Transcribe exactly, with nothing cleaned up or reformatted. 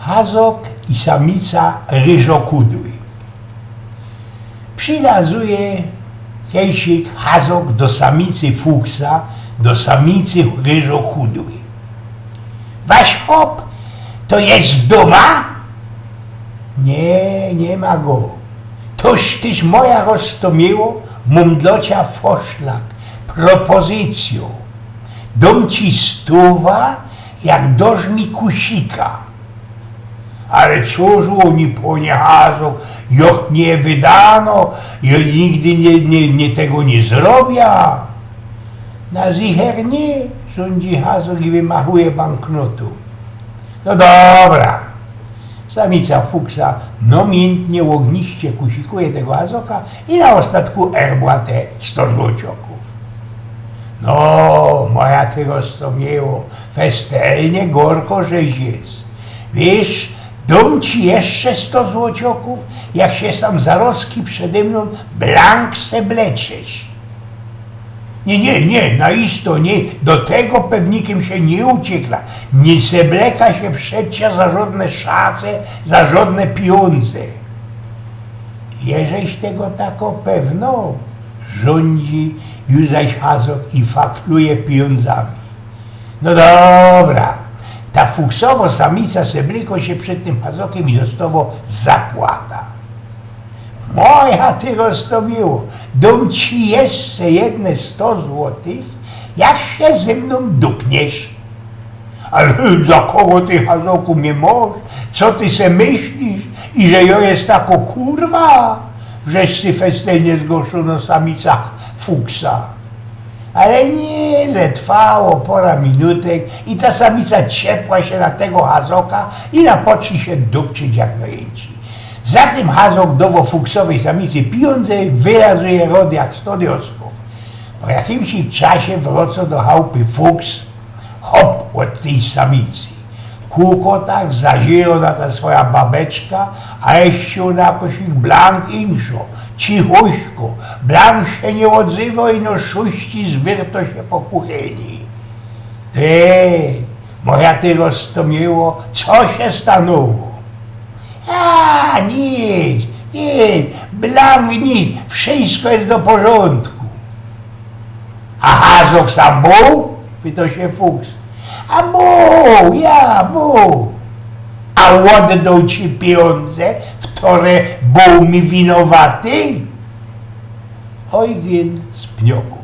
Hazok i samica ryżokudły. Przilazuje kejsik hazok do samicy fuksa, do samicy ryżokudły. „Wasz chop to je w dōma?” „Niy, niy ma go.” „Toż tyż, moja roztōmiło, mōm dlŏ cia foszlak, propozycyjŏ. Dōm ci stōwa, jak dŏsz mi kusika.” „Ale cōż ôni, panie hazok, jŏch niy wydano, jŏ nigdy niy, niy, niy tego niy zrobia.” „Na zicher niy”, rzōndzi hazok i wymachuje banknotōm. „No dobra.” Samica fuksa namiynnie ôgniście kusikuje tego hazoka i na ôstatku erbła te sto złocioków. „No, moja ty roztōmiło, festelnie gorko żeś je. Wiysz, dōm ci jeszcze sto złocioków, jak sie sam zarozki przede mnōm blank sebleczysz.” „Niy, niy, niy, na isto niy, do tego pewnikym sie niy uciekla. Niy sebleka sie przecież za żodne szace, za żodne pijōndze.” „Jeżeś tego tako pewno?” rzōndzi już zaś hazok i fakluje pijōndzami. No dobra, ta fuksowo samica seblykło sie przed tym hazokym i dostało zapłata. „Moja ty roztōmiło, dōm ci jeszcze jedne sto złotych, jak sie ze mnōm dupniesz.” „Ale za kogo ty, hazoku, mie mŏsz? Co ty se myślisz? I że jŏ je tako kurwa?” wrzeszczy festelnie zgorszōno samica fuksa. Ale niy, że trwało pora minutek i ta samica ciepła sie na tego hazoka i na poczli sie dupczyć jak nojynci. Za tym hazok dowo fuksowej samicy pijōndze, wylazuje rod jak sto dioskōw. Po jakimś czasie wrŏco do chałpy fuks, chop ôd tyj samicy. Kukotach, zaziroł na ta swoja babeczka, a jeszcze ôna jakoś blank inkszo. Cichuśko, blank sie niy ôdzywo, ino szuści zwyrto sie po kuchyni. „Ty, moja ty roztōmiło, co sie stanoło?” „A, nic, nic, blank nic, wszysko je do porzōndku.” „A hazok sam bōł?” pytŏ sie fuks. „A bōł, ja, bōł.” „A ôddoł ci pijōndze, w ktore bōł mi winowaty?” Ojgyn z Pnioku.